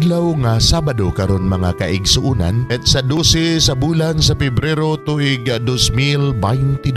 Adlaw nga Sabado karon mga kaigsuonan, petsa 12 sa bulan sa Pebrero tuig 2022.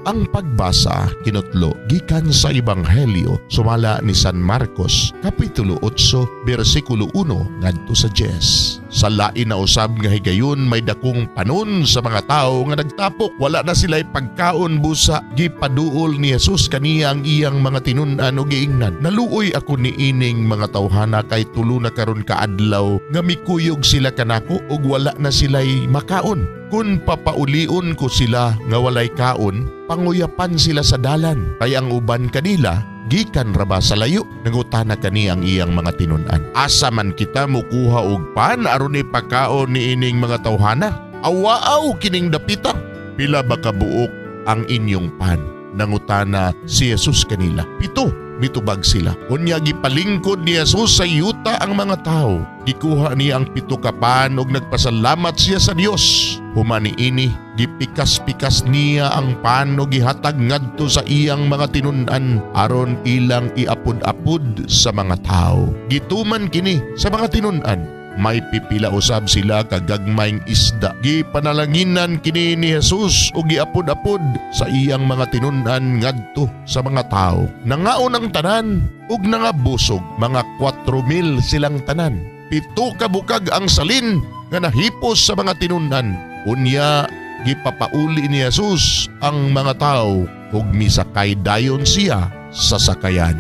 Ang pagbasa kinutlo gikan sa Ebanghelyo sumala ni San Marcos kapitulo 8 bersikulo 1 ngadto sa 10. Sa lain na usab nga higayon may dakong panon sa mga tawo nga nagtapok, wala na sila'y pagkaon busa gipaduol ni Jesus kaniya ang iyang mga tinun-an og giingnan. Naluoy ako niining mga tawhana kay tulo na karon kaadlaw nga mikuyog sila kanako ug wala na sila'y makaon. Kun papaulion ko sila nga walay kaon, panguyapan sila sa dalan, kay ang uban kanila gikan ra ba sa layo. Nangutana kani ang iyang mga tinun-an. Asa man kita mukuha og pan aron ipakaon niining mga tawhana? Awaaw kining dapita. Pila ba kabuok ang inyong pan? Nangutana si Jesus kanila. 7. Mitubag sila. Unya gipalingkod ni Jesus sa yuta ang mga tao. Gikuha niya ang 7 ka pan ug nagpasalamat siya sa Dios. Human niini, gipikas-pikas niya ang pan ug gihatag ngadto sa iyang mga tinun-an aron ilang iapod-apod sa mga tao. Gituman kini sa mga tinun-an. May pipila usab sila kagagmayng isda. Gipanalanginan kini ni Jesus ug giapod-apod sa iyang mga tinun-an ngadto sa mga tao. Nangaon ang tanan ug nangabusog, mga 4,000 silang tanan. 7 ka bukag ang salin nga nahipos sa mga tinun-an. Unya gipapauli ni Jesus ang mga tao ug misakay dayon siya sa sakayan.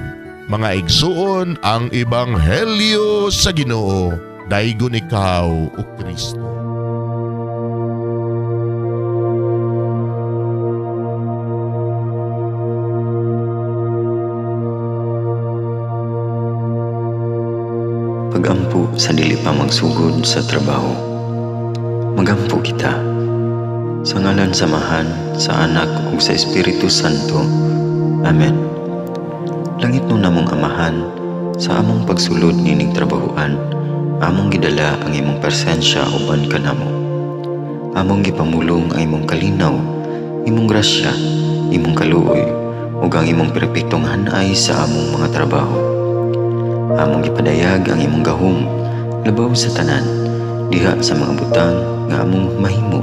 Mga igsuon, ang ebanghelyo sa Ginoo. Daygon ikaw, o Kristo. Pagampo sa dili pa magsugod sa trabaho. Magampo kita. Sa ngalan sa Amahan, sa Anak ug sa Espiritu Santo. Amen. Langit no namong Amahan, sa among pagsulod nining trabahoan, among gidala ang imong presensya uban kanamo. Among gipamulong ang imong kalinaw, imong grasya, imong kaluoy, ug ang imong perpektong hanay sa among mga trabaho. Among gipadayag ang imong gahom labaw sa tanan, diha sa mga butang nga among mahimo,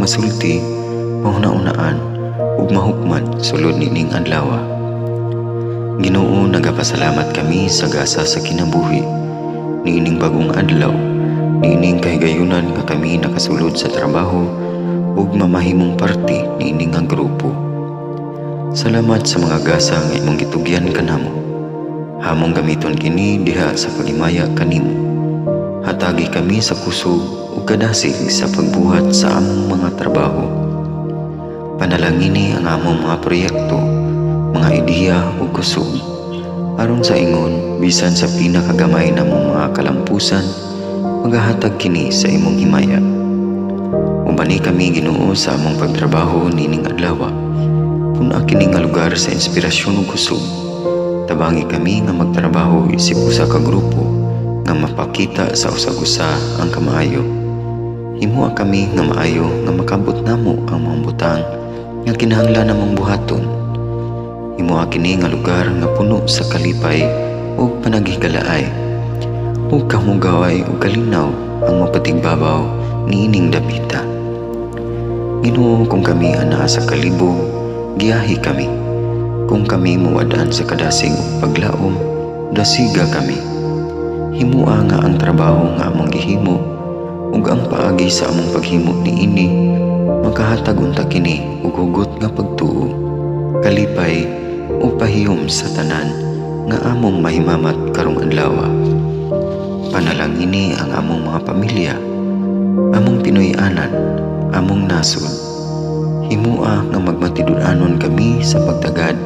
masulti, mahuna-unaan, ug mahukman sulod nining adlaw. Ginoo, nagapasalamat kami sa gasa sa kinabuhi niining bagong adlaw, niining kahigayunan nga kami nakasulod sa trabaho ug mamahimong parte niining nga grupo. Salamat sa mga gasa nga imong gitugyan kanamo. Hamong gamiton kini diha sa paghimaya kanimo. Hatagi kami sa kusog ug kadasig sa pagbuhat sa among mga trabaho. Panalangini ang among mga proyekto, mga ideya ug kusog, aron sa ingon bisan sa pinakagamay namong mga kalampusan, magahatag kini sa imong himaya. Ubani kami Ginoo sa among pagtrabaho nining adlaw. Puna kini nga lugar sa inspirasyon ug kusog. Tabangi kami nga magtrabaho isip usa ka grupo nga mapakita sa usag-usa ang kamaayo. Himoa kami nga maayo nga makabot namo ang mga butang nga kinahanglan namong buhaton. Himoa kini nga lugar nga puno sa kalipay ug panaghigalaay, ug kamugaway ug kalinaw ang mapatigbabaw niining dapita. Ginoo, kung kami anaa sa kalibog, giyahi kami. Kung kami muwad-an sa kadasig ug paglaom, dasiga kami. Himoa nga ang trabaho nga among gihimo ug ang paagi sa among paghimo niini makahatag unta kini og hugot nga pagtuo, kalipay ug pahiyom sa tanan nga among mahimamat karong adlaw. Panalangini ang among mga pamilya, among Pinoy-anan, among nasod. Himoa nga magmatinud-anon kami sa pagtagad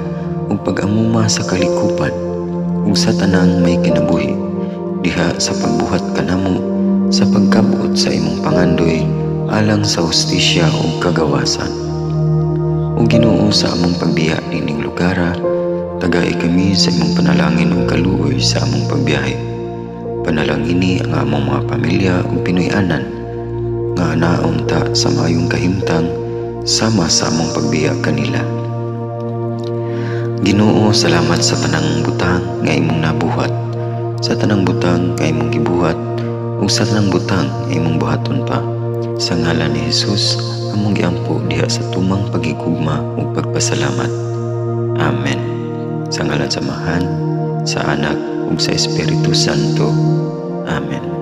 ug pag-amuma sa kalikupan ug sa tanang may kinabuhi diha sa pagbuhat kanamo sa pagkabot sa imong pangandoy alang sa hustisya ug kagawasan. O Ginoo, sa among pagbiya nining lugara, tagai kami sa imong panalangin ug kaluoy sa among pagbiyahe. Panalangini ang among mga pamilya ug Pinoy-anan nga naunta sa maayong kahimtang sama sa among pagbiya kanila. Ginoo, salamat sa tanang butang nga imong nabuhat. sa tanang butang nga imong gibuhat ug sa tanang butang nga imong buhaton pa. Sa ngalan ni Jesus, among giampo diha sa tumang paghigugma ug pagpasalamat. Amen. Sa ngalan sa Amahan, sa Anak ug sa Espiritu Santo. Amen.